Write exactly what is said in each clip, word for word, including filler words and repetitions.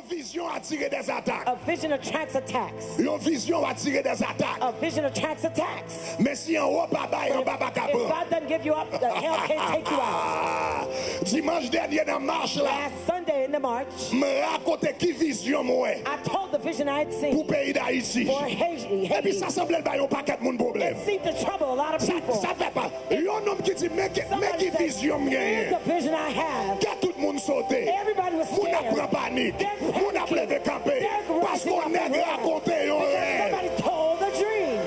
Vizyon atire dèzatak. A vision attracts attacks. Yon vizyon atire dèzatak. A vision attracts attacks. Men si anwo pa bay, anba pa ka If pran. God doesn't give you up, the hell can't take you out. Dimanch dènye nan mach la, Last Sunday in the march, m rakonte ki vizyon m wè I told the vision I had pou seen peyi Dayiti. For Haiti. Epi sa Haiti. sanble l bay yon pakèt moun pwoblèm. It seemed to trouble a lot of Sa, people. Sa fè pa. Yon nonm ki di, men ki, men Somebody ki said, vizyon m "Here's genyen. The vision I have." Kè tout moun sote. Everybody was Moun ap pran scared. Panik. They're Moun ap leve panicking. Kanpe. They're Paske yon rising up nèg and running. Rakonte yon Because rèv. Somebody told a dream.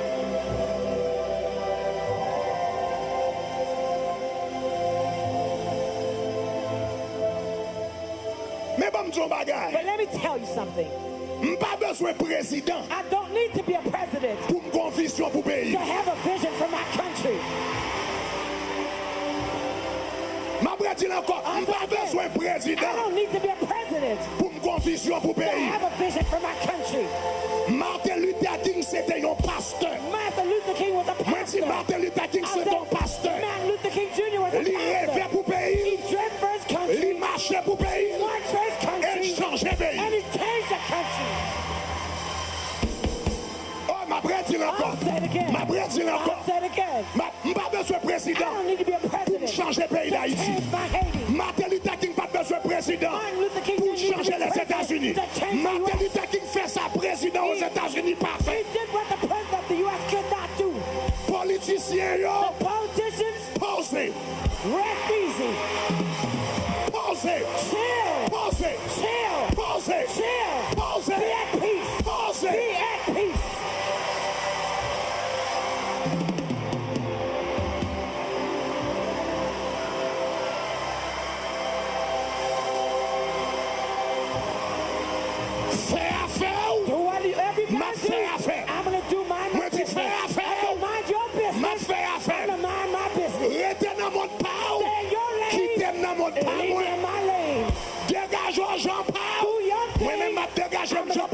Men ban m di yon bagay. But let me tell you something. M pa bezwen prezidan I don't need to be a president pou m gen yon vizyon pou peyi. To have a vision for my country. M ap redi l ankò. M pa bezwen prezidan I don't need to be a president pou m gen yon vizyon pou to peyi. Have a vision for my country. Martin Luther King se te yon pastè. Martin Luther King was a Mwen di pastor. Martin Luther King I se te said, yon pastè. Martin Luther King Junior was a Li revè pastor. Pou peyi. He dreamt for his Li country. Mache pou peyi. Marched for his E l country. Chanje peyi. And he changed the country. Oh, m ap redi l ankò. I'll say it again. M ap redi l ankò. I'll say it again. M ap- M pa bezwen I prezidan don't need to be a pou m president chanje peyi to Dayiti. Change my Haiti. Martin Luther King pa t bezwen prezidan Martin Luther King pou l didn't need to chanje be president Lèzetazini. To change the Martin U S. Luther King fè sa prezidan Ozetazini pa fè. He did what the president of the U S could not do. Politisyen yo The politicians poze. Rest easy. Poze. Chill. Poze. Chill. Poze. Chill. Poze. Be at peace. Poze. Be at peace. Fè afè w. Do what you, everybody M ap fè afè. I'm gonna do my Mwen di business. Fè afè I said, w. Mind your business. M ap fè afè. I'm gonna mind my business. Rete nan mond pa w. Stay in your lane. Kite m nan mond pa And leave me mwen. In my lane. Degaje w jan pa w. Do your thing. Mwen menm m ap degaje m jan